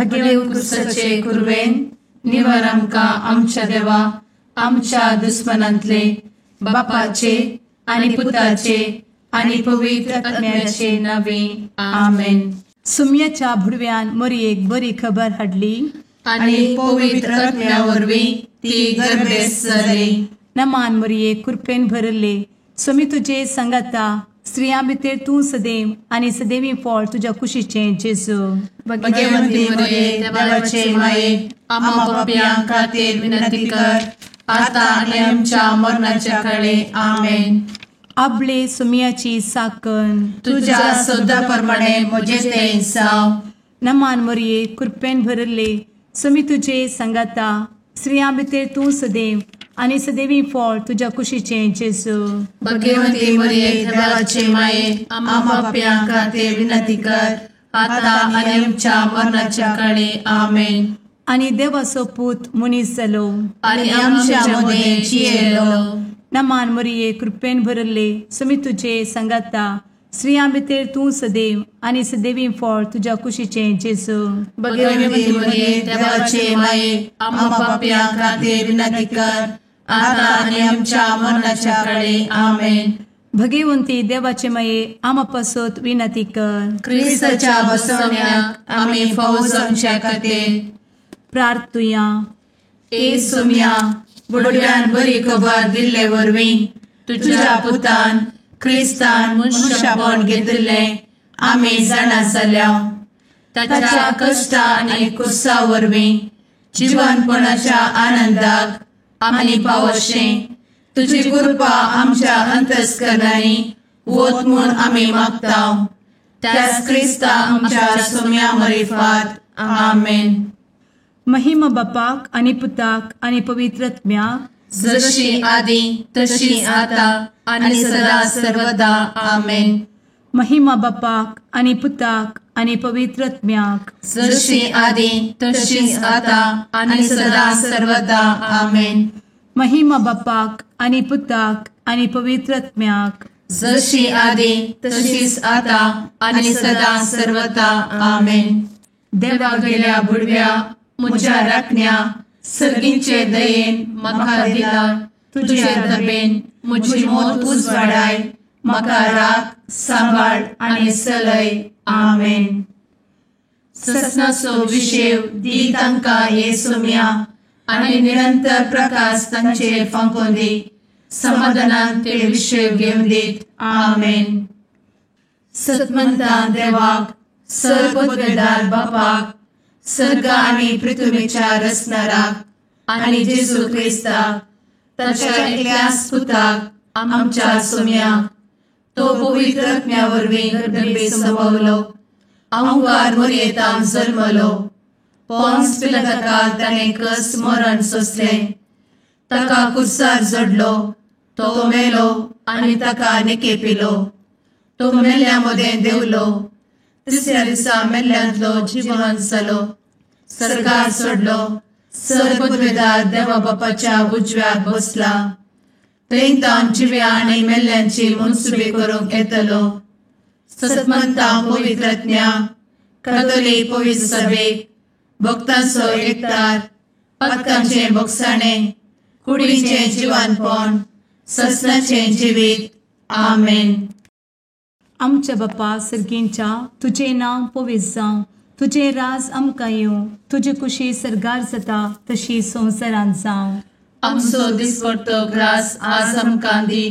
भगेवंत क्रिस्ताचे कुरवेन निवार आमकां आमच्या देवा आमच्या दुस्मनांतले बापाचे आनी पुताचे आनी पवित्र आत्म्याचे नावे आमेन. सुम्याच्या भुडव्यान मोरयेक बरी खबर हाडली आनी पवित्र आत्म्या वरवीं ती गर्भेस्त जाली. नमान मोरये, कृपेन भरले, स्वामी तुजे संगाता, स्त्रियां भितर तूं सदैव आनी सदैवी फळ तुज्या कुशीचें जेजू. भगवंती मोरये, देवाचे माये, आम्हा पापयां खातीर विनंती कर आता आनी आमच्या मरणाच्या काळे. आमेन. आपले सुम्याची साकन तुझ्या सदा प्रमाणे म्हजे तें जावं. नमान मोरये, कृपेन भरले, स्वामी तुजे संगाता, स्त्रियां भितर तूं सदैव आनी सदैवी फळ तुज्या कुशीचें जेजू. भगवंती मोरये, देवाचे माये, आम्हा पापयां खातीर विनंती कर आता आनी आमच्या मरणाच्या काळे. आमेन. आनी देवाचो पूत मनीस जालो आनी आमच्या मदें जियेलो. नमान मोरये, कृपेन भरले, स्वामी तुजे संगाता, स्त्रियां भितर तूं सदैव आनी सदैवी फळ तुज्या कुशीचें जेजू. भगवंती मोरये, देवाचे माये, आम्हा पापयां खातीर विनंती कर आता आनी आमच्या मरणाच्या काळे. आमेन. भगवंती देवाचे माये, आम्हा पासत विनंती कर. क्रिस्ताच्या बसवण्याक आमी फावो जावच्या खातीर प्रार्थुया. ए सोम्या, बुडव्यान बरी खबर दिल्ले वरवीं तुझ्या पुतान क्रिस्तान मनशापण घेतिल्लें आमी जाणा जाल्या. ताच्या कश्टा आनी कुर्सा वरवीं जिवनपणाच्या आनंदाक आमी पावशें तुजी कृपा आमच्या अंतस्करणांनी वत म्हूण आमी मागता. त्याच क्रिस्ता आमच्या सोम्या मरिफात. आमेन. महिमा बापाक आनी पुताक आनी पवित्र आत्म्याक, जशी आदी तशी आता आनी सदा सर्वदा. आमेन. महिमा बापाक आनी पुताक आनी पवित्र आत्म्याक, जशी आदी तशी आता आनी सदा सर्वदा. आमेन. महिमा बापाक आनी पुताक आनी पवित्र आत्म्याक, जशी आदी तशीच आता आनी सदा सर्वदा. आमेन. देवा गेल्या बुडव्या म्हज्या राखण्या सर्गींचे दयेन म्हाका दिला तुजे दबेन म्हजी मोत उजवाडाय म्हाका राख सांबाळ आनी चलय. आमेन. ससनाचो विशेव दी तांकां हे सोम्या आनी निरंतर प्रकाश तांचेर फांकोवन दी. समाधानान ते विशेव घेवन दीत. आमेन. सतमंता देवाक, सर्वपदवेदार बापाक, सर्ग आनी पृथ्वीच्या रचणाराक आनी जेजू क्रिस्ताक ताच्या एकल्याच पुताक आमच्या सोम्याक, तो पवित्र आत्म्या वरवीं गर्भे संभवलो, अंकार मोरयेतान जल्मलो, पोन्स पिलाताकाल ताणें कस मरण सोंसलें, ताका कुर्सार जडलो, तो मेलो आनी ताका निकेपिलो, तो मेल्ल्या मदें देंवलो, तिसऱ्या दिसा मेल्ल्यांतलो जिवन जालो, सर्गार सोडलो, सर्वपदवेदार देवा बापाच्या उजव्याक बसला, थंय तावन जिव्या आनी मेल्ल्यांची मनसुबी करूंक येतलो. सतमंता पवित्र आत्म्या, कातोलीक पवित्र सभेक, भक्तांचो एकतार, पातकांचें भोगसाणें, कुडीचें जिवानपण, ससनाचें जिवीत. आमेन. आमच्या बापा सर्गींच्या, तुजें नांव पवित्र जावं, तुजें राज आमकां येवं, तुजी कुशी सर्गार जाता तशी संवसारांत जावं. आमचो दिसपडतो ग्रास आज आमकां दी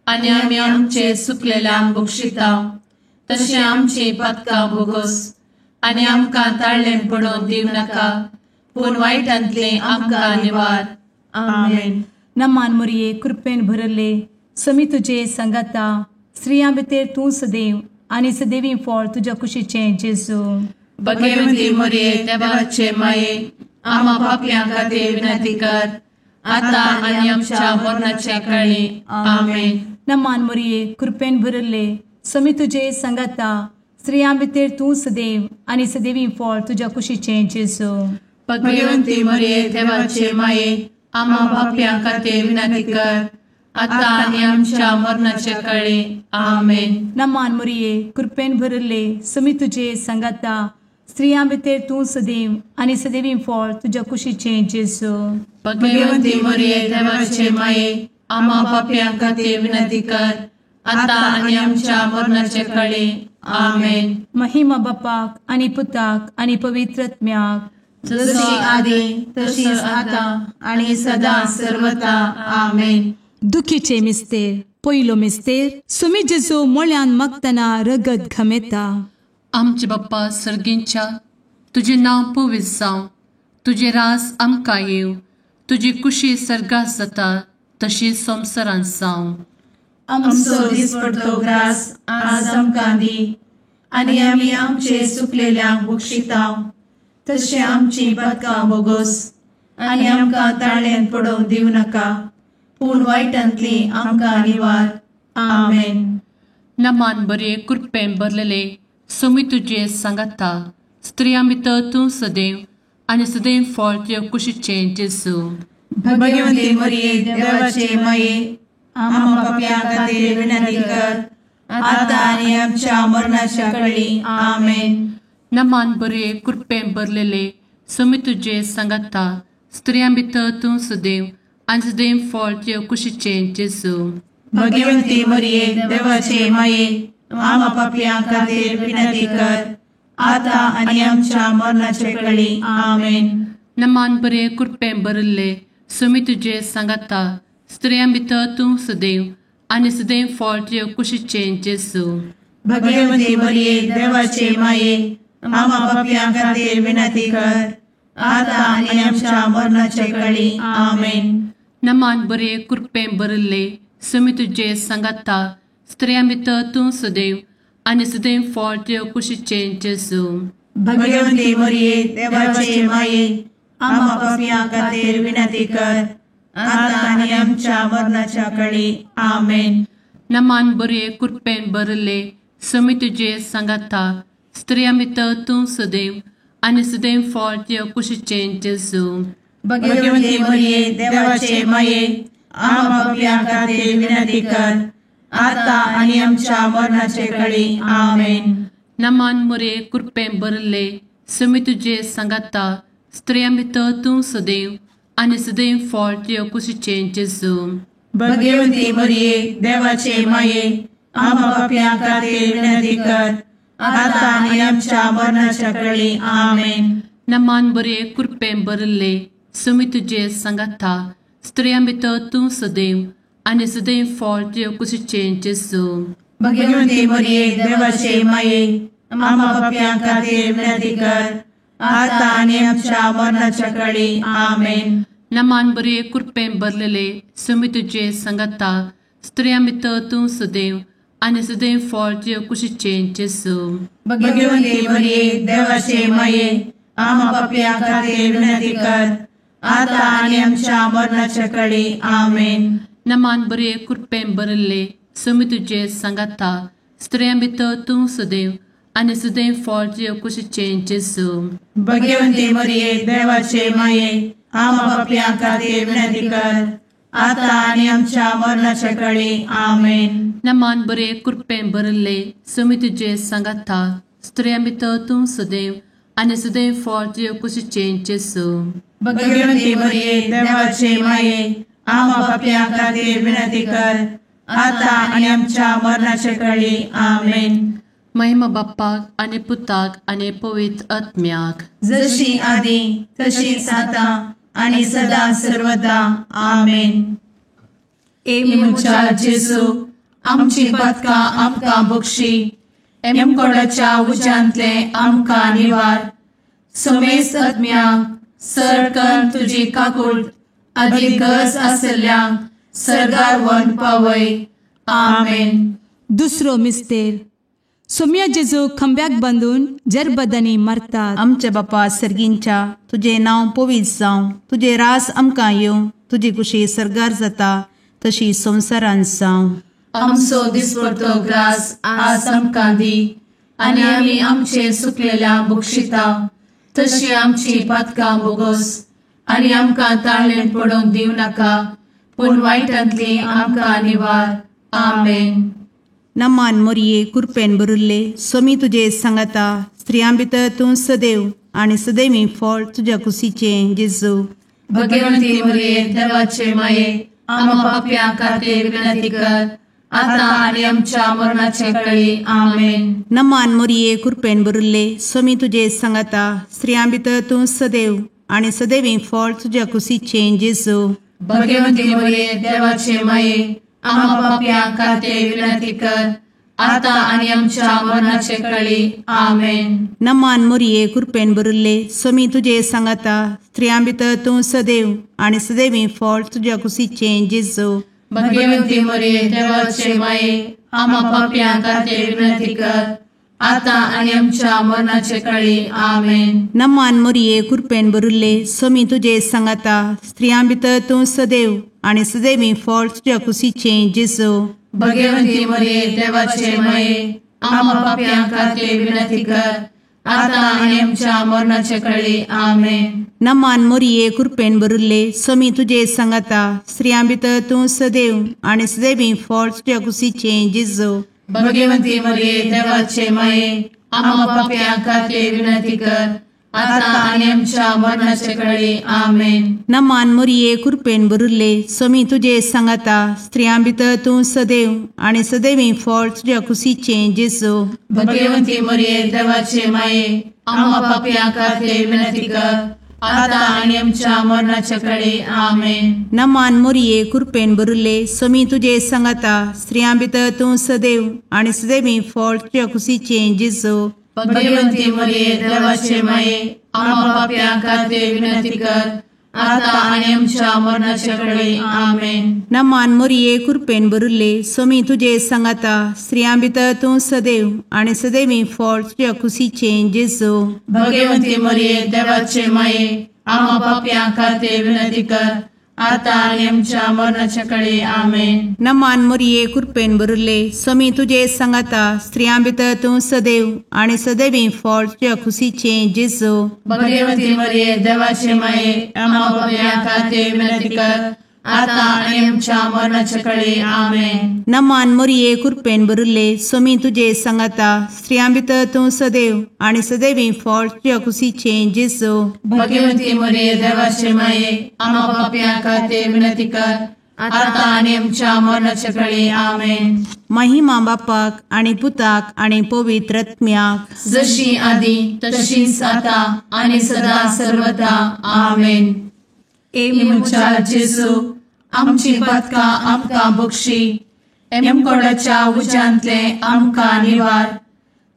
आनी आमी आमचे चुकलेल्यांक बक्षिता तशें आमची पातकां भोगोस आनी आमकां ताळ्ळें पडोवन दिवं नाका, पूण वायटांतलें आमकां निवार. आमेन. नमान मोरये, कृपेन भरले, स्वामी तुजे संगाता, स्त्रियां भितर तूं सदैव आनी सदैवी फळ तुज्या कुशीचें जेजू. भगवंती मोरये, देवाचे माये, आम्हा पापयां खातीर विनंती कर आता आनी आमच्या मरणाच्या काळी. आमेन. नमान मोरये, कृपेन भरले, स्वामी तुजे संगाता, स्त्रियां भितर तूं सदैव आनी सदैवी फळ तुज्या कुशीचें जेजू. भगवंती मोरये, देवाचे माये, आम्हा पापयां खातीर विनंती कर आता आनी आमच्या मरणाच्या काळी. आमेन. नमान मोरये, कृपेन भरले, स्वामी तुजे संगाता, स्त्रियां भितर तूं सदैव आनी सदैवी फळ तुज्या कुशीचें जेजू. भगवंती मरिये देवाचे माये, आम्हा पापयां खातीर विनंती कर, आतां आनी आमच्या मरणाचे कळे. आमेन. महिमा बापाक आनी पुताक आनी पवित्र आत्म्याक, जशी आदी तशीच आतां आनी सदां सर्वता. आमेन. दुखीचे मिस्तेर. पयलो मिस्तेर, सुमी जेजू मोळ्यान मागतना रगत घमेता. आमचे बाप्पा सर्गींच्या, तुजें नांव पवित्र जावं, तुजें रास आमकां येवं, तुजी कुशी सर्गात जाता तशी संवसारांत जावं. आमचो दिसपडतो ग्रास आज आमकां दी, आनी आमी आमचे चुकलेल्यांक बक्षिता तशें आमची पातकां बोगोस, आनी आमकां ताळ्यान पडोवंक दिवं नाका, पूण वायटांतली आमकां निवार. आमेन. नमान बरे कृपेन भरलेले सोमी तुजे सांगाता, स्त्रियां भितर तूं सदैव आनी सदैव फळ तुजे कुशीचें जेजू. भगवंती मरिये देवाचे माये, आम्हा पापयां खातीर विनंती कर, आतां आनी आमच्या मरणाच्या कळी. आमेन. नमान बरे कृपेन भरलेले सोमी तुजे सांगाता, स्त्रियां भितर तूं सदैव आनी सदैव फळ तुजे कुशीचें जेजू. भगवंती मरिये देवाचे माये, आम्हा पापयां खातीर विनंती कर, आतां आनी आमच्या मरणाचे कळी. आमेन. नमान बरे कृपेन भरिल्ले सोमी तुजे सांगाता, स्त्रियां भितर तूं सदैव आनी सदैव फळ तुजे कुशीचें जेजू. भगवंती मरिये देवाचे माये, आम्हा पापयां खातीर विनंती कर, आतां आनी आमच्या मरणाचे कळी. आमेन. नमान बरे कृपेन भरिल्ले सोमी तुजे सांगाता, स्त्रियां भितर तूं सदैव आनी सदैव फळ तुजे कुशीचें जेजू. भगवंती मरिये देवाचे माये, आम्हा पापयां खातीर विनंती कर, आतां आनी आमच्या मरणाच्या कळी. आमेन. नमान बरे कृपेन भरिल्ले सोमी तुजे सांगाता, स्त्रियां भितर तूं सदैव आनी सदैव फळ तुजे कुशीचें जेजू. भगवंती मरिये देवाचे माये, आम्हा पापयां खातीर विनंती कर, आतां आनी आमच्या मरणाचे कळी. आमेन. नमान मरिये कृपेन भरिल्ले सोमी तुजे सांगाता, स्त्रियां भितर तूं सदैव आनी सदैव फळ तुजे कुशीचें जेजू. भगवंती मरिये देवाचे माये, आम्हा पापयां खातीर विनंती कर, आतां आनी आमच्या मरणाच्या कळी. आमेन. नमान बरे कृपेन भरिल्ले सोमी तुजे सांगाता, स्त्रियां भितर तूं सदैव आनी सदैव फळ तुजे कुशीचें जेजू. भगवंती मरिये देवाचे माये, आम्हा पापयां खातीर विनंती कर, आतां आनी आमच्या मरणाच्या कळी. आमेन. नमान बरे कृपेन भरलेले सोमी तुजे सांगाता, स्त्रियां भितर तूं सदैव आनी सदैव फळ तुजे कुशीचें जेजू. भगवंती मरिये देवाचे माये, आम्हा पापयां खातीर विनंती कर, आतां आनी आमच्या मरणाच्या कळी. आमेन. नमान बरे कृपेन भरिल्ले सोमी तुजे सांगाता, स्त्रियां भितर तूं सदैव आनी सदैव फळ तुजे कुशीचें जेजू. भगवंती मरिये देवाचे माये, आम्हा पापयां खातीर विनंती कर, आतां आनी आमच्या मरणाच्या कळी. आमेन. नमान बरे कृपेन भरिल्ले सोमी तुजे सांगाता, स्त्रियां भितर तूं सदैव आनी सदैव फळ तुजे कुशीचें जेजू. भगवंती मरिये देवाचे माये, आम्हा पापयां खातीर विनंती कर, आतां आनी आमच्या मरणाचे कळी. आमेन. महिमा बाप्पाक आनी पुताक आनी पवित्र आत्म्याक, जशी आदी तशीच आतां आनी सदां सर्वदा. आमेन. ए म्हज्या जेजू, आमची पातकां आमकां बक्षी, एमकोडाच्या उज्यांतले आमकां निवार, समेस्त आत्म्यांक सरकन तुजी काकूट आदी गरज आसल्ल्यांक सर्गार व्हरून पावय. आमेन. दुसरो मिस्तेर, सोम्या जेजू खांब्याक बांदून जरबदांनी मारतात. आमच्या बापा सर्गींच्या, तुजें नांव पवित्र जावं, तुजें रास आमकां येवं, तुजी कुशी सर्गार जाता तशी संवसारांत जावं. आमचो दिसपडतो ग्रास आज आमकां दी, आनी आमी आमचे चुकलेल्यांक बक्षिता तशी आमची पातकां बोगोस, आनी आमकां ताळ्ळेन पडोवंक दिवं नाका, पूण वायटांतली आमकां निवार. आमेन. नमान मोरये कृपेन भरिल्ले सोमी तुजे सांगाता, स्त्रियां भितर तूं सदैव आनी सदैवी फळ तुज्या कुशीचें जेजू। भगवंती मरिये देवाचे माये आम्हा पाप्यां खातीर विनंती कर आता आनी आमच्या मरणाचे वेळी। आमेन। नमान मोरये कृपेन भरिल्ले स्वामी तुजे सांगाता, स्त्रियां भितर तूं सदैव आनी सदैवी फळ तुज्या कुशीचें जेजू। भगवंती मरिये देवाचे माये आम्हा पाप्यां खातीर विनंती कर आता आनी आमच्या मरणाचे वेळी। आमेन। नमान मोरये कृपेन भरिल्ले स्वामी तुजे सांगाता, स्त्रियां भितर तूं सदैव आनी सदैवी फळ तुज्या कुशीचें जेजू। भगवंती मरिये देवाचे माये आम्हा पाप्यां खातीर विनंती कर आता आनी आमच्या मरणाचे वेळी। आमेन। नमान मोरये कृपेन भरिल्ले स्वामी तुजे सांगाता, स्त्रियां भितर तूं सदैव आनी सदैवी फळ तुज्या कुशीचें जेजू। भगवंती मरिये देवाचे माये आम्हा पाप्यां खातीर विनंती कर आता आनी आमच्या मरणाचे वेळी। आमेन। नमान मोरये कृपेन भरिल्ले स्वामी तुजे सांगाता, स्त्रियां भितर तूं सदैव आनी सदैवी फळ तुज्या कुशीचें जेजू। भगवंती मरिये देवाचे माये आम्हा पाप्यां खातीर विनंती कर आता आनी आमच्या मरणाचे वेळी। आमेन। नमान मोरये कृपेन भरिल्ले स्वामी तुजे सांगाता, स्त्रियां भितर तूं सदैव आनी सदैवी फळ तुज्या कुशीचें जेजू। भगवंती मरिये देवाचे माये आम्हा पाप्यां खातीर विनंती कर आता आनी आमच्या मरणाचे वेळी। आमेन। नमान मोरये कृपेन भरिल्ले स्वामी तुजे सांगाता, स्त्रियां भितर तूं सदैव आनी सदैवी फळ तुज्या कुशीचें जेजू। भगवंती मरिये देवाचे माये आम्हा पाप्यां खातीर विनंती कर आता आनी आमच्या मरणाचे वेळी। आमेन। नमान मोरये कृपेन भरिल्ले स्वामी तुजे सांगाता, स्त्रियां भितर तूं सदैव आनी सदैवी फळ तुज्या कुशीचें जेजू। भगवंती मरिये देवाचे माये आम्हा पाप्यां खातीर विनंती कर आता आनी आमच्या मरणाचे वेळी। आमेन। नमान मोरये कृपेन भरिल्ले स्वामी तुजे सांगाता, स्त्रियां भितर तूं सदैव आनी सदैवी फळ तुज्या कुशीचें जेजू। भगवंती मरिये देवाचे माये आम्हा पाप्यां खातीर विनंती कर आता आनी आमच्या मरणाचे वेळी। आमेन। नमान मोरये कृपेन भरिल्ले स्वामी तुजे सांगाता, स्त्रियां भितर तूं सदैव आनी सदैवी फळ तुज्या कुशीचें जेजू। भगवंती मरिये देवाचे माये आम्हा पाप्यां खातीर विनंती कर आता आनी आमच्या मरणाचे वेळी। आमेन। महिमा बापाक आनी पुताक आनी पवित्र आत्म्याक, जशी आदी तशीच आता आनी सदा सर्वदा। आमेन। ए म्हज्या जेजू आमची पातकां आमकां बक्षी, एमकोडाच्या उज्यांतले आमकां निवार,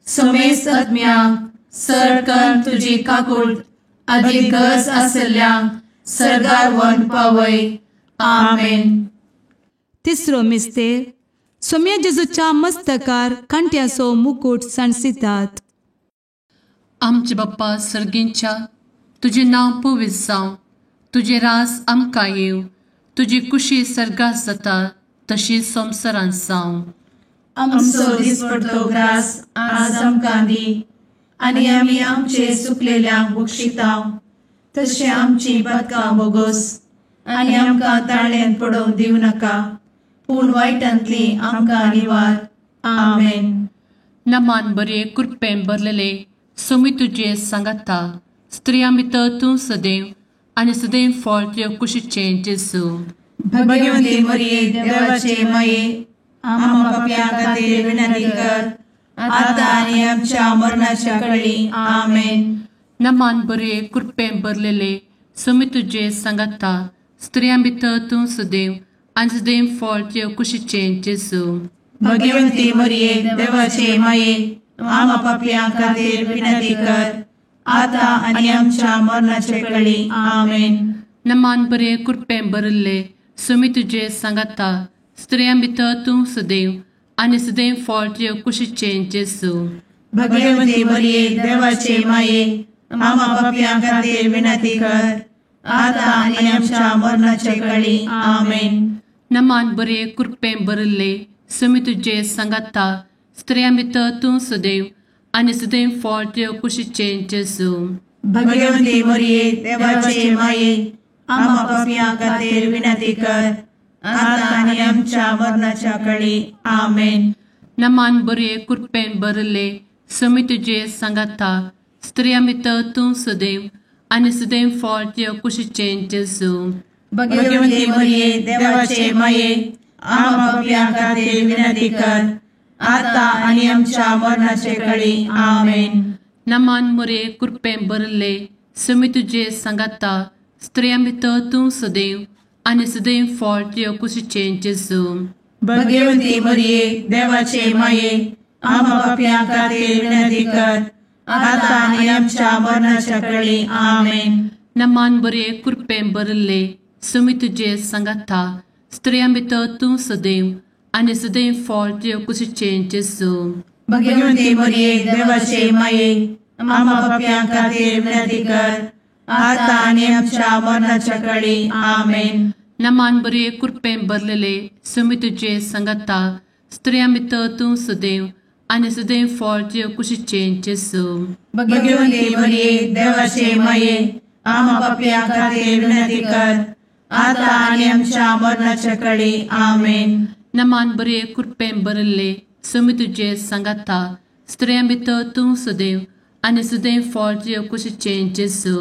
समेस्त आत्म्यांक सरकन तुजी काकूट आदी गरज आसल्ल्यांक सर्गार व्हरून पावय। आमेन। तिसरो मिस्तेर सोम्या जेजूच्या मस्तकार कांट्याचो मुकूट सांडसितात। आमचे बाप्पा सर्गींच्या, तुजें नांव पवित्र जावं, तुजें रास आमकां येवं, तुजी कुशी सर्गात जाता तशी संवसारांत जावं। आमचो दिसपडतो ग्रास आज आमकां दी आनी आमी आमचे चुकलेल्यांक बक्षिता तशें आमची पातकां बोगस आनी आमकां ताळ्यांत पडोवंक दिवं नाका, पूण वायटांतली आमकां निवार। आमेन। नमान बरे कृपेन भरलेले स्वामी तुजे सांगाता, स्त्रियां भितर तूं सदैव आनी सदैव फळ तुज्या कुशीचें जेजू। भगवंती मरिये देवाचे माये आम्हा पाप्यां खातीर विनंती कर आता आनी आमच्या मरणाच्या वेळी। आमेन। नमान बरे कृपेन भरलेले स्वामी तुजे सांगाता, स्त्रियां भितर तूं सदैव आनी सदैव फळ तुज्या कुशीचें जेजू। भगवंती मरिये देवाचे माये आम्हा पाप्यां खातीर विनंती कर आता आनी आमच्या मरणाचे वेळी। आमेन। नमान बरे कृपेन भरिल्ले स्वामी तुजे सांगाता, स्त्रियां भितर तूं सदैव आनी सदैव फळ तुज्या कुशीचें जेजू। भगवंती मरिये देवाचे माये आम्हा पाप्यां खातीर विनंती कर आता आनी आमच्या मरणाचे वेळी। आमेन। नमान बरे कृपेन भरिल्ले स्वामी तुजे सांगाता, स्त्रियां भितर तूं सदैव आनी सदैव फळ तुज्या कुशीचें जेजू। भगवंती मरिये देवाचे माये आम्हा पाप्यां खातीर विनंती कर आता आनी आमच्या मरणाच्या वेळी। आमेन। नमान बरे कृपेन भरिल्ले समी तुजे सांगाता, स्त्रियां भितर तूं सदैव आनी सदैव फळ तुज्या कुशीचें जेजू। भगवती मरिये देवाचे माये, आम्हा पाप्यां खातीर विनंती कर, आता आनी आमच्या मरणाचे कळी। आमेन। नमान मरिये, कृपेन भरिल्ले, समी तुजे सांगाता, स्त्रियां भितर तूं सदैव आनी सदैव फळ तुज्या कुशीचें जेजू। भगवती मरिये देवाचे माये, आम्हा पाप्यां खातीर विनंती कर, आता आनी आमच्या मरणाच्या कळी। आमेन। नमान मरिये, कृपेन भरिल्ले, समी तुजे सांगाता, स्त्रियां भितर तूं सदैव आनी सदैव फळ तुज्या कुशीचें जेजू। भगवती मरिये देवाचे माये, आम्हा पाप्यां खातीर विनंती कर, आता आनी आमच्या मरणाच्या कळी। आमेन। नमान मरिये, कृपेन भरलेले, समी तुजे सांगाता, स्त्रियां भितर तूं सदैव आनी सदैव फळ तुज्या कुशीचें जेजू। भगवती मरिये देवाचे माये, आम्हा पाप्यां खातीर विनंती कर, आता आनी आमच्या मरणाच्या कळी। आमेन। नमान मरिये, कृपेन भरिल्ले, समी तुजे सांगाता, स्त्रियां भितर तूं सदैव आनी सदैव फळ तुज्या कुशीचें जेजू।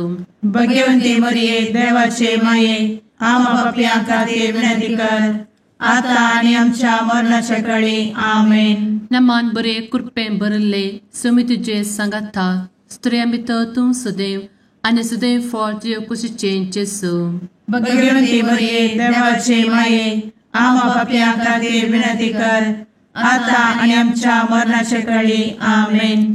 भगवती मरिये देवाचे माये, आम्हा पाप्यां खातीर विनंती कर, आता आनी आमच्या मरणाच्या कळी। आमेन। नमान मरिये, कृपेन भरिल्ले, समी तुजे सांगाता, स्त्रियां भितर तूं सदैव आनी सदैव फळ तुज्या कुशीचें जेजू। भगवती मरिये देवाचे माये, आम्हा पाप्यां खातीर विनंती कर, आता आनी आमच्या मरणाच्या कळी। आमेन।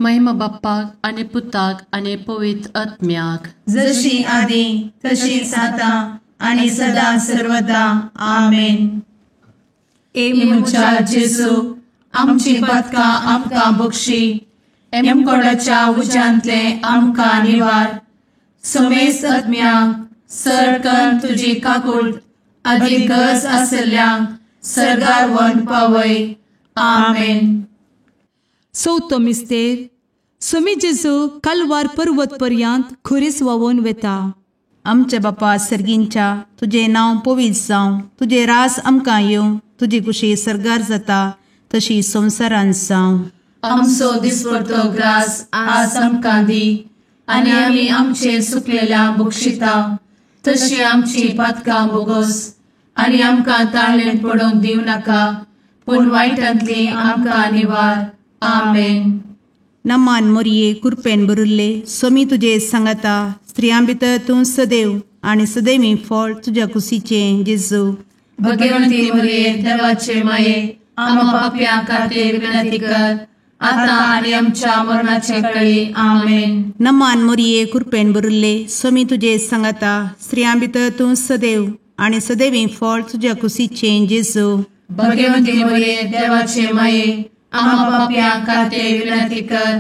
महिमा बाप्पाक आनी पुताक आनी पवित्र आत्म्याक, जशी आदी तशीच आता आनी सदा सर्वदा। आमेन। ए म्हज्या जेजू, आमची पातकां आमकां बक्षी, एमकोडाच्या उज्यांतले आमकां निवार, समेस्त आत्म्यांक सरकन तुजी काकूट आदी गरज आसल्ल्यांक सर्गार व्हरून पावय। आमेन। चवथो मिस्तेर, स्वामी जेजू कालवार पर्वत पर्यंत खुरीस व्हांवून वेता। आमच्या बापा सर्गींच्या, तुजें नांव पवित्र जावं, तुजें राज आमकां येवं, तुजी कुशी सर्गार जाता तशी संवसारांत जावं। आमचो दिसपडतो ग्रास आज आमकां दी, आनी आमी आमचे सुकलेल्या बक्षिता तशी आमची पातकां बोगस, आनी आमकां ताळेन पडोवंक दिवं नाका, पूण वायटांतली आमकां निवार। आमेन। नमान मरिये, कृपेन भरिल्ले, स्वामी तुजे सांगाता, स्त्रियां भितर तूं सदैव आनी सदैवी फळ तुज्या कुशीचें जेजू। भगवती मरिये देवाचे माये, आम्हा पाप्यां खातीर विनंती कर, आता आनी आमच्या मरणाचे कळी। आमेन। नमान मरिये, कृपेन भरिल्ले, स्वामी तुजे सांगाता, स्त्रियां भितर तूं सदैव आनी सदैवी फळ तुज्या कुशीचें जेजू। भगवती मरिये देवाचे माये, आम्हा पाप्यां खातीर विनंती कर,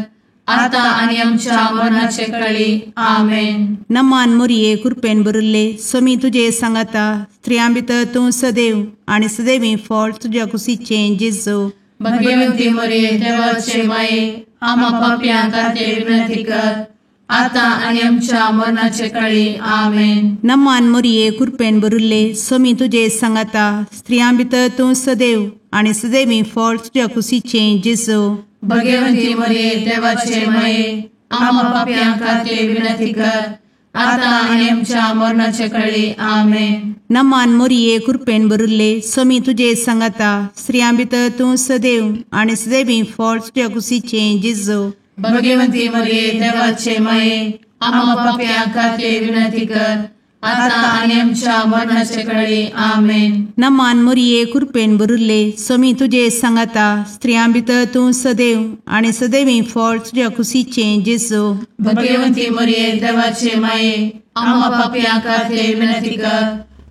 आता आनी आमच्या मरणाचे कळी। आमेन। नमान मरिये, कृपेन भरिल्ले, स्वामी तुजे सांगाता, स्त्रियां भितर तूं सदैव आनी सदैवी फळ तुज्या कुशीचें जेजू। भगवती मरिये देवाचे माये, आम्हा पाप्यां खातीर विनंती कर, आता आनी आमच्या मरणाचे कळी। आमेन। नमान मरिये, कृपेन भरिल्ले, स्वामी तुजे सांगाता, स्त्रियां भितर तूं सदैव आनी सदैवी फळ तुज्या कुशीचें जेजू। भगवती मरिये देवाचे माये, आम्हा पाप्यां खातीर विनंती कर, आता आनी आमच्या मरणाचे कळी। आमेन। नमान मरिये, कृपेन भरिल्ले, स्वामी तुजे सांगाता, स्त्रियां भितर तूं सदैव आनी सदैवी फळ तुज्या कुशीचें जेजू। भगवती मरिये देवाचे माये, आम्हा पाप्यां खातीर विनंती कर, आता आनी आमच्या मरणाचे कळी। आमेन। नमान मरिये, कृपेन भरिल्ले, स्वामी तुजे सांगाता, स्त्रियां भितर तूं सदैव आनी सदैवी फळ तुज्या कुशीचें जेजू। भगवती मरिये देवाचे माये, आम्हा पाप्यां खातीर विनंती कर,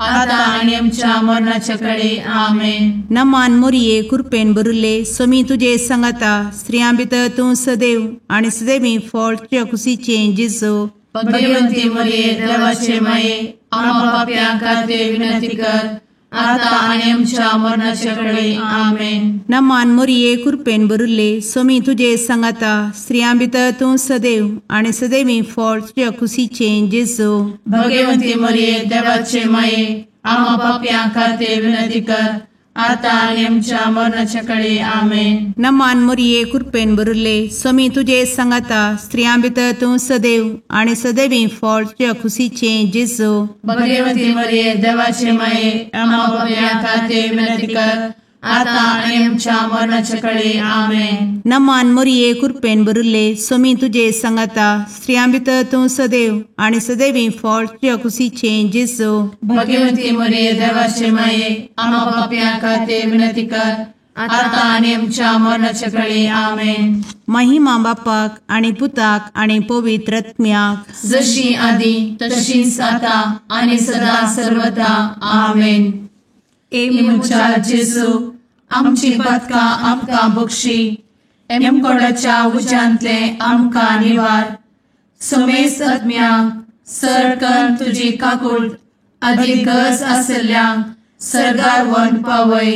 आता आनी आमच्या मरणाच्या कळी। आमेन। नमान मरिये, कृपेन भरिल्ले, स्वामी तुजे सांगाता, स्त्रियां भितर तूं सदैव आनी सदैवी फळ तुज्या कुशीचें जेजू। भगवती मरिये देवाचे माये, आम्हा पाप्यां खातीर विनंती कर, आता आनी आमच्या मरणाच्या कळी। आमेन। नमान मरिये, कृपेन भरिल्ले, स्वामी तुजे सांगाता, स्त्रियां भितर तूं सदैव आनी सदैवी फळ तुज्या कुशीचें जेजू। भगवती मरिये देवाचे माये, आम्हा पाप्यां खातीर विनंती कर, आतां आनी आमच्या मरणाच्या कळे. आमेन. नमान मोरये कृपेन भरिल्ले, स्वामी तुजे सांगाता, स्त्रियां भितर तूं सदैव आनी सदैवी फळ तुज्या खुशीचें जेजू. भगवती मरिये देवाचे माये, आम्हा पाप्यां खातीर विनंती कर, आतां आनी आमच्या मरणाच्या कळे. आमेन. नमान मोरये कृपेन भरिल्ले, स्वामी तुजे सांगाता, स्त्रियां भितर तूं सदैव आनी सदैवी फळ तुज्या खुशीचें जेजू. भगवती मरिये देवाचे माये, आम्हा पाप्यां खातीर विनंती कर, आतां आनी आमच्या मरणाच्या कळे. आमेन. महिमा बापाक आनी पुताक आनी पवित्र आत्म्याक, जशी आदी तशीच आतां आनी सदा सर्वदा. आमेन. ए म्हज्या जेजू, आमची पातकां आमकां बक्षी, एमकोडाच्या उज्यांतले आमकां निवार, समेस्त आत्म्यांक सरकन तुजी काकूट आदी गरज आशिल्ल्यांक सर्गार व्हरून पावय.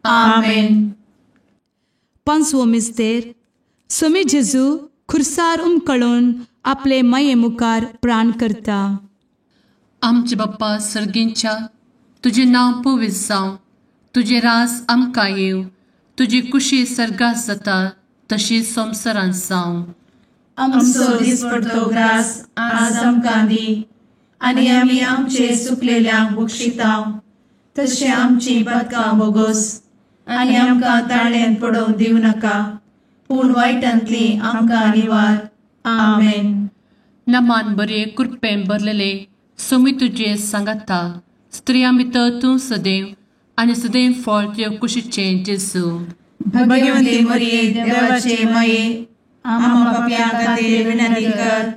आमेन. पांचवो मिस्तेर. स्वामी जेजू खुर्सार उमकळून आपले माये मुखार प्राण करता. आमचे बाप्पा सर्गींच्या, तुजें नांव पवित्र जावं, तुजें राज आमकां येवं, तुजी कुशी सर्गात जाता तशी संवसारांत जावं. आमचो दिसपडतो ग्रास आज आमकां दी, आनी आमी आमचे चुकलेल्यांक बक्षिता तशें आमची पातकां बोगोस, आनी आमकां ताळ्यांत पडोवंक दिवं नाका, पूण वायटांतली आमकां निवार. आमेन. नमान बरे कृपेन भरलेले, स्वामी तुजे सांगाता, स्त्रियां भितर तूं सदैव आनी सदैव फळ तुज्या कुशीचें जेजू. भगवती मरिये देवाचे माये, आम्हा पाप्यां खातीर विनंती कर,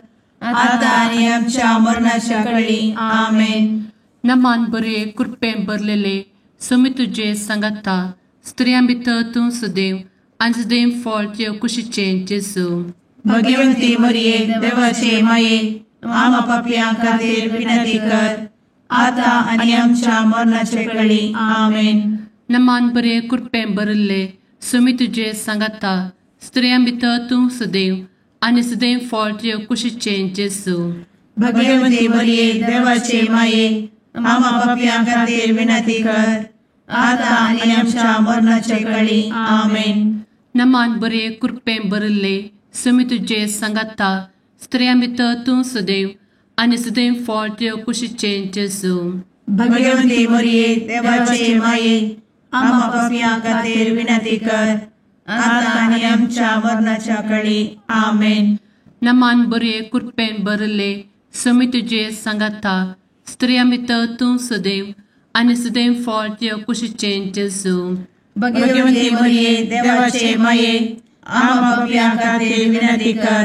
आतां आनी आमच्या मरणाच्या कळी. आमेन. नमान बरे कृपेन भरलेले, स्वामी तुजे सांगाता, स्त्रियां भितर तूं सदैव आनी सदैव फळ तुज्या कुशीचें जेजू. भगवती मरिये देवाचे माये, आम्हा पाप्यां खातीर विनंती कर, आतां आनी आमच्या मरणाच्या कळी. आमेन. नमान बरे कृपेन भरिल्ले, स्वामी तुजे सांगाता, स्त्रियां भितर तूं सदैव आनी सदैव फळ तुज्या कुशीचें जेजू. भगवती मरिये देवाचे माये, आम्हा पाप्यां खातीर विनंती कर, आतां आनी आमच्या मरणाच्या कळी. आमेन. नमान बरे कृपेन भरिल्ले, स्वामी तुजे सांगाता, स्त्रियां भितर तूं सदैव आनी सदैव फळ तुज्या कुशीचें जेजू. भगवती मरिये देवाचे माये, आम्हा पाप्यां खातीर विनंती कर, आतां आनी आमच्या मरणाच्या कळी. आमेन. नमान बरे कृपेन भरिल्ले, स्वामी तुजे सांगाता, स्त्रियां भितर तूं सदैव आनी सदैव फळ तुज्या कुशीचें जेजू. भगवती मरिये देवाचे माये, आम्हा पाप्यां खातीर विनंती कर,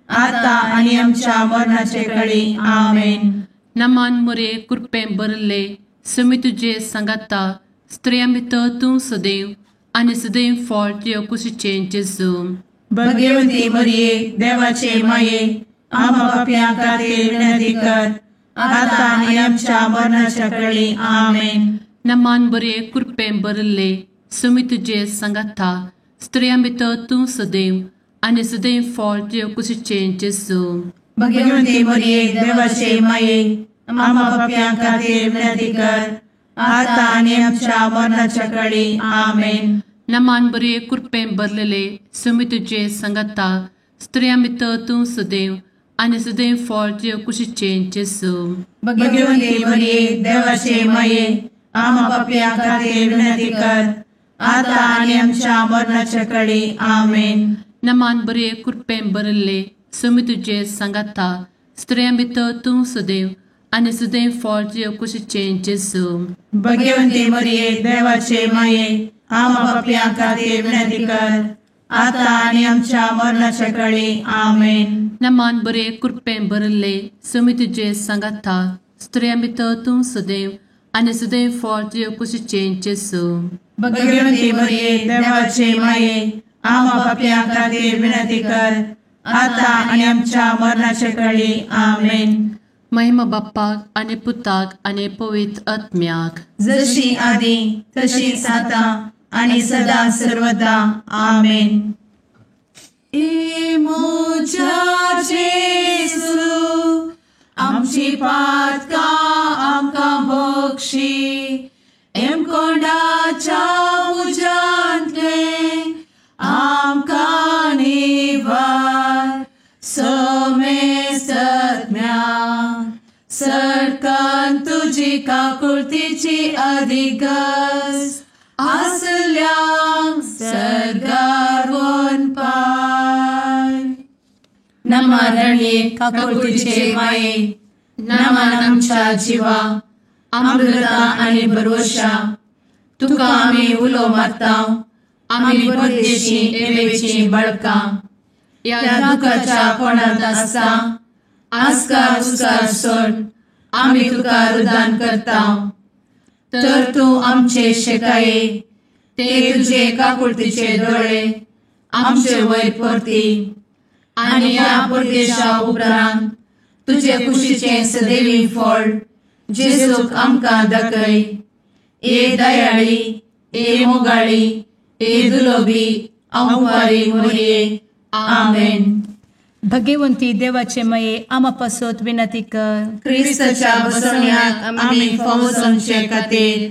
आतां आनी आमच्या मरणाचे कळी. आमेन. नमान मरिये कृपेन भरिल्ले, स्वामी तुजे सांगाता, स्त्रियां भितर तूं सदैव आनी सदैव फळ तुज्या कुशीचें जेजू. भगवती मरिये देवाचे माये, आम्हा पाप्यां खातीर विनंती कर, आतां आनी आमच्या मरणाच्या कळी. आमेन. नमान बरे कृपेन भरिल्ले, स्वामी तुजे सांगाता, स्त्रियां भितर तूं सदैव आनी सदैव फळ तुज्या कुशीचें जेजू. भगवती मरिये देवाचे माये, आम्हा पाप्यां खातीर विनंती कर, आतां आनी आमच्या मरणाच्या कळी. आमेन. नमान बरे कृपेन भरलेले, स्वामी तुजे सांगाता, स्त्रियां भितर तूं सदैव आनी सदैव फळ तुज्या कुशीचें जेजू. भगवती मरिये देवाचे माये, आम्हा पाप्यां खातीर विनंती कर, आतां आनी आमच्या मरणाच्या कळी. आमेन. नमान बरे कृपेन भरिल्ले, स्वामी तुजे सांगाता, स्त्रियां भितर तूं सदैव आनी सदैव फळ तुज्या कुशीचें जेजू. भगवती मरिये देवाचे माये, आम्हा पाप्यां खातीर विनंती कर, आतां आनी आमच्या मरणाच्या कळी. आमेन. नमान बरे कृपेन भरिल्ले, स्वामी तुजे सांगाता, स्त्रियां भितर तूं सदैव आनी सदैव फळ तुज्या कुशीचें जेजू. भगवती मरिये देवाचे माये, आम्हा पाप्यां खातीर विनंती कर, आतां आनी आमच्या मरणाच्या कळी. आमेन. महिमा बाप्पाक आनी पुताक आनी पवित्र आत्म्याक, जशी आदी तशीच आतां आनी सदा सर्वदा. आमेन. ए म्हज्या जेजू, आमची पातकां आमकां बक्षी, एमकोंडाच्या कारण तुजी काकुळतीची अधिक गरज आसल्यांक सर्गार वनपाय. नमारणे काकुळतीचे माये, नमान आमच्या जिवा, अमृता आनी भरवशा, तुका आमी उलो मारता, आमी परदेशी एवेची बळकां, ह्या दुखाच्या कोणांत आसता आस्कार उस्कार सोड आमी तुका रुदान करता. तर तूं आमचे शेकाये, ते तुजे काकुळतीचे दोळे आमचे वयर परती आनी ह्या परदेशा उपरांत तुजे कुशीचें सदैवी फळ जेजूक आमकां दाखय. ए दयाळी, ए मोगाळी, ए दुलोबी अंवारी मोरये. आमेन. भगवंती देवाचे मये आमा पासत विनंती कर. क्रिस्ताच्या बसवण्याक आमी फावो जावचे खातीर.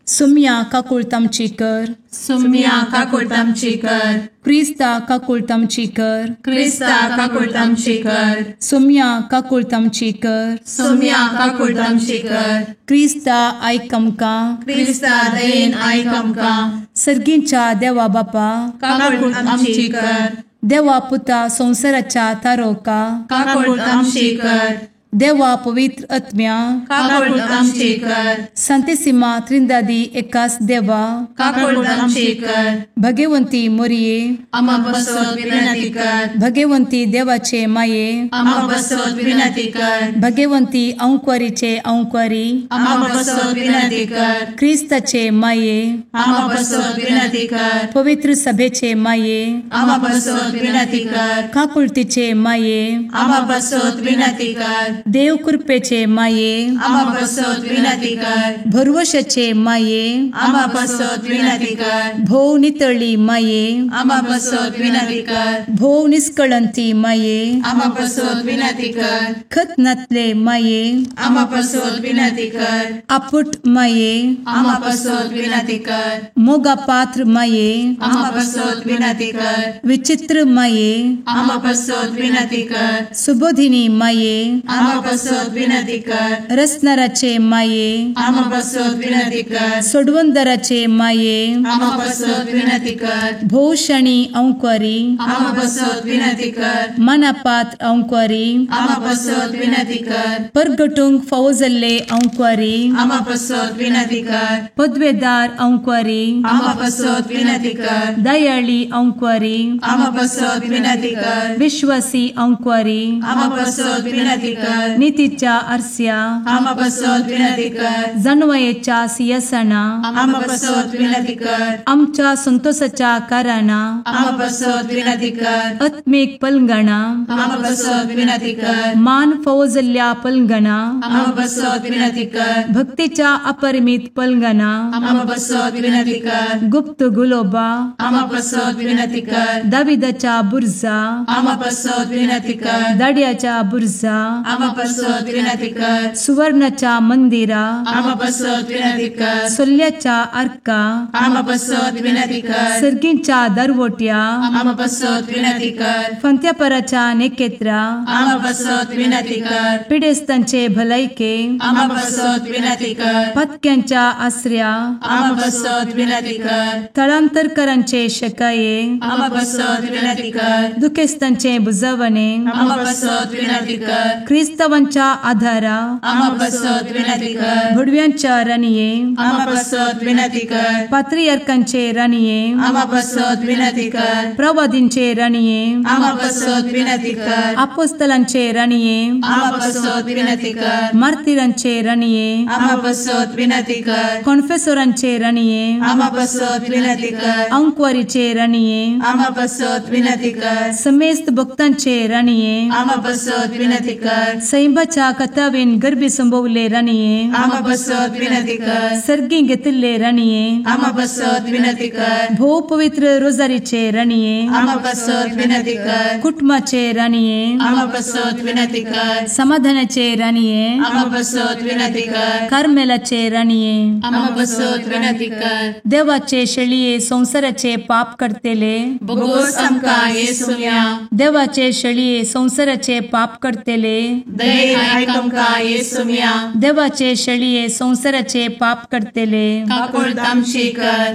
सुम्या काकुळत आमची कर. सुम्या काकुळत आमची कर. क्रिस्ता काकुळत आमची कर. क्रिस्ता काकुळत आमची कर. सुम्या काकुळत आमची कर. सुम्या काकुळत आमची कर. क्रिस्ता आयक आमकां. क्रिस्ता दयेन आयक आमकां. सर्गींच्या देवा बापा काकुळत आमची कर. देवा पुता संवसाराच्या तारोका काकुळत आमची कर. देवा पवित्र आत्म्या काकुळत आमची कर. संतेसिमा त्रिंदादी एकास देवा काकुळत आमची कर. भगवंती मोरये आमा पासत विनंती कर. भगवंती देवाचे माये आमा पासत विनंती कर. भगवंती अंकुरीचे अंकुरी आमा पासत विनंती कर. क्रिस्ताचे माये आमा पासत विनंती कर. पवित्र सभेचे माये आमा पासत विनंती कर. काकुळतीचे माये आमा पासत विनंती कर. देव कृपेचे माये आमा पासत विनंती कर. भरवशाचे माये आमा पासत विनंती कर. भोव नितळी माये आमा पासत विनंती कर. भोव निष्कळंती माये आमा पासत विनंती कर. खतनातले माये आमा पासत विनंती कर. आपुट माये आमा पासत विनंती कर. मोगा पात्र माये आमा पासत विनंती कर. विचित्र माये आमा पासत विनंती कर. सुबोधिनी माये आमा पासत विनंती कर. रसनाराचे माये आमा पासत विनंती कर. सोडवंदराचे माये आमा पासत विनंती कर. भोवशणी अंकुरी आमा पासत विनंती कर. मनापात्र अंकुरी आमा पासत विनंती कर. परगटूंक फावो जाल्ले अंकुरी आमा पासत विनंती कर. पदवेदार अंकुरी आमा पासत विनंती कर. दयाळी अंकुरी आमा पासत विनंती कर. विश्वासी अंकुरी आमा पासत विनंती कर. नितीच्या आरस्या आमा पासत विनंती कर. जानवयेच्या सिंहासना आमा पासत विनंती कर. आमच्या संतोषाच्या कारणा आमा पासत विनंती कर. आत्मीक पलंगणा आमा पासत विनंती कर. मान फावो जाल्ल्या पलंगणा आमा पासत विनंती कर. भक्तीच्या अपरिमित पलंगणा आमा पासत विनंती कर. गुप्त गुलोबा आमा पासत विनंती कर. दाविदाच्या बुर्जा आमा पासत विनंती कर. दाड्याच्या बुर्जा आमा पासत विनंती कर. सुवर्णाच्या मंदिरा आमा पासत विनंती कर. सोल्याच्या आर्का आमा पासत विनंती कर. सर्गींच्या दरवट्या आमा पासत विनंती कर. फंत्यापराच्या नेकेत्रा आमा पासत विनंती कर. पिडेस्तांचे भलायके आमा पासत विनंती कर. पत्क्यांच्या आसऱ्या आमा पासत विनंती कर. थळांतरकरांचे शकाये आमा पासत विनंती कर. दुखेस्तांचे बुजवणे आमा पासत विनंती कर. क्रिस्तावांच्या आधारा आमा पासत विनंती कर. भुडव्यांच्या राणये आमा पासत विनंती कर. पात्रियार्कांचे राणये आमा पासत विनंती कर. प्रवादींचे राणये आमा पासत विनंती कर. आपोस्तलांचे राणये आमा पासत विनंती कर. मार्तीरांचे राणये आमा पासत विनंती कर. कॉन्फेसोरांचे राणये आमा पासत विनंती कर. अंकुवारीचे राणये आमा पासत विनंती कर. समेस्त भक्तांचे राणये आमा पासत विनंती कर. सैंबाच्या कथावेन गर्भी संभवले राणये आमा पासत विनंती कर. सर्गी घेतिल्ले राणये आमा पासत विनंती कर. भोव पवित्र रोजारीचे राणये आमा पासत विनंती कर. कुटुंबाचे राणये आमा पासत विनंती कर. समाधानाचे राणये आमा पासत विनंती कर. कार्मेलाचे राणये आमा पासत विनंती कर. देवाचे शेळये संवसाराचे पाप करतेले बोगोस आमकां येसुया. देवाचे शेळये संवसाराचे पाप करतेले दयेन आयक आमकां येसुम्या. देवाचे शेळये संवसाराचे पाप करतले काकुळट आमची कर.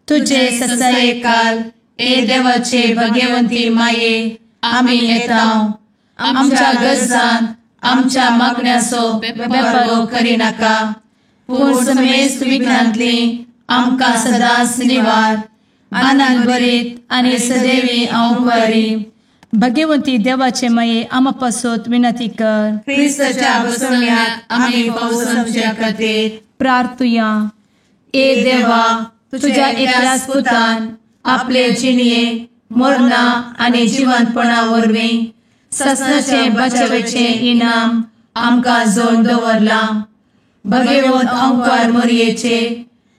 तुझे तुजे ससायेकाल ए देवाचे भगवंती माये आमी येता. आमच्या गरजान आमच्या मागण्याचो बेपर्वो करिनाका, पूण समेस्त विघ्नांतली आमकां सदांच निवार. आनंद भरीत आनी सदैवी अंवकारी भगवंती देवाचे माये आमा पासत विनंती कर. क्रिस्ताच्या बसवण्यात आमी पावसाच्या खातीर प्रार्थुया. ए देवा, तुझ्या एकल्याच पुतान आपले जिणये मरणा आनी जिवंतपणा वरवीं ससनाचें बचावेचें इनाम आमकां जोड दवरलां. भगवंत अंकार मोरयेचे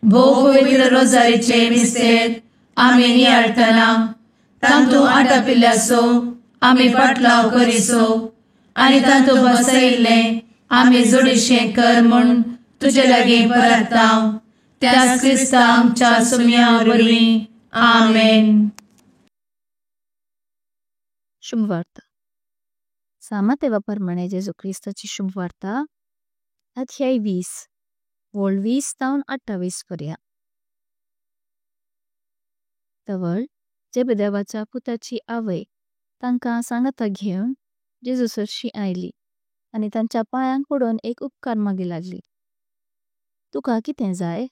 भोव पवित्र रोजारीचे मिस्तेर आमी नियाळटना तांतू आटापिल्ल्याचो आमी पाटलाव करिसो आनी तांतू बसयिल्लें आमी जोडीशें कर म्हूण तुजे लागीं परताव. त्याच क्रिस्ता आमच्या सुम्या वरवीं. आमेन. शुभवार्ता. सामातेवा परमाणे जेजू क्रिस्ताची शुभवार्ता अध्याय 20 वळ 20 तावन 28 पर्या. तवळ जेबेदेवाच्या पुताची आवय तांका सांगाता घेऊन जेजू सरशी आयली आणि तांच्या पायांक पडून एक उपकार मागी लागली। तुका कितें जाय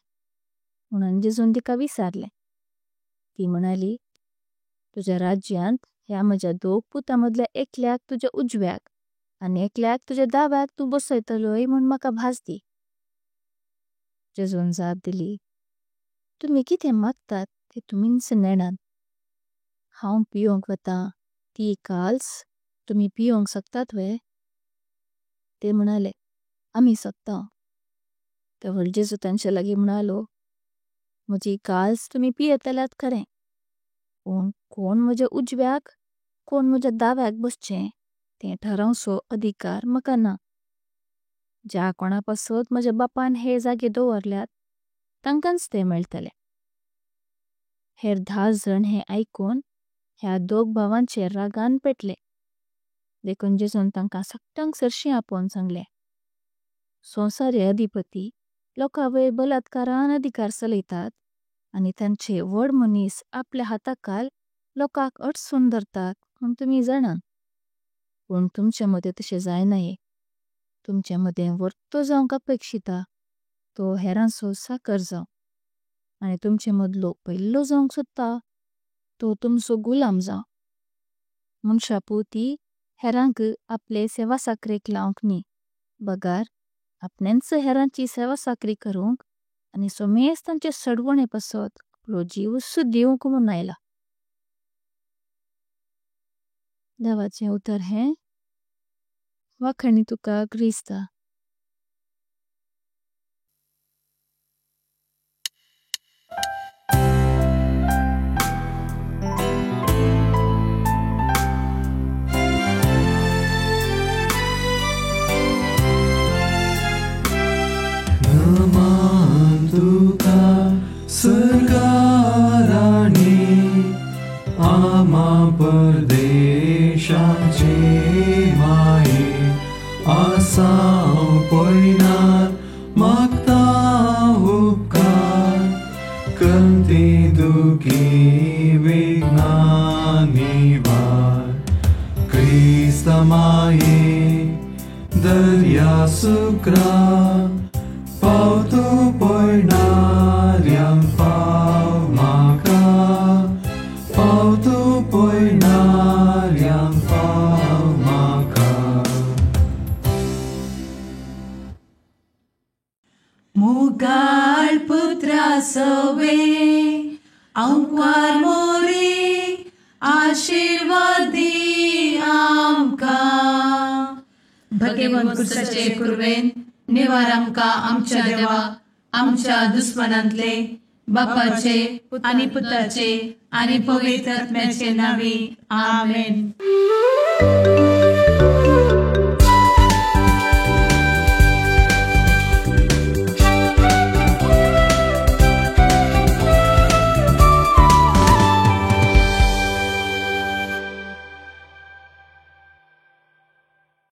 म्हणून जेजून तिका विसारले। ती म्हणाली, तुझ्या राज्यांत ह्या माझ्या दोग पुता मधल्या एकल्याक तुझ्या उज्व्याक आणि एकल्याक तुझ्या दाव्याक तू बसैतलोय म्हण मका भास दी। जेजून जाप दिली, तुमी कितें मागतात ते तुमीच नेणां। हांव पियोंक वता ती काल्स तुमी पियोंक सकतात वे? ते म्हणाले, आमी सकतां। तवळ जेजू तांच्या लागी म्हणालो, म्हजी काल्स तुमी पियेतल्यात खरें, पण कोण म्हज्या उज्व्याक कोण म्हज्या दाव्याक बसचें ते ठरवसो अधिकार मका ना। ज्या कोणापासत म्हज्या बापान हे जागे दवरल्यात तांकांच ते मेळतले। हेर 10 जण हे ऐकून ह्या दोग भावांचेर रागान पेटले। देखून जेजून तांकां सगळ्यांक सरशी आपोन सांगले, संसारी अधिपती लोकांवयर बलात्कारान अधिकार चलयतात आणि तांचे वड मनीस आपल्या हाताकाल लोकांक अडसून धरतात म्हण तुमी जाणां। पण तुमचे मध्ये तशे जायनाये। तुमचे मध्ये वर्तो जावंक अपेक्षिता तो हेरांचो साकर जावं, आणि तुमचे मदलो पैलो जावंक सोदता तो तुमचो गुलाम जावं। मुनशा पुती हेरांक आपले सेवा साकरेक लावंक न्ही, बगार आपण्यांच हेरांची सेवा साकरी करूंक आणि सोमेस तांचे सडवणे पसत आपलो जीव सुद्दीवंक म्हूण आयला। देवाचें उतर हें वाखाणी तुका क्रिस्ता। नमान तुका सरकाराणी आमा परदेशाचे माये आसाव पयनार मागता उपकार कंती दुखी विघ्नां निवार क्रिस्त माये दर्या सुक्रा पावतो पयणाऱ्यांक पाव म्हाका पावतो पयणाऱ्यांक पाव म्हाका। मुगाळ पुत्रा सवे अंकार मोरी आशीर्वादी आमकां. भगवंत कुर्साचे कुर्वेन निवार आमकां आमच्या देवा आमच्या दुस्मनांतले बापाचे आनी पुताचे आनी पवित्र आत्म्याचे नांवी. आमेन.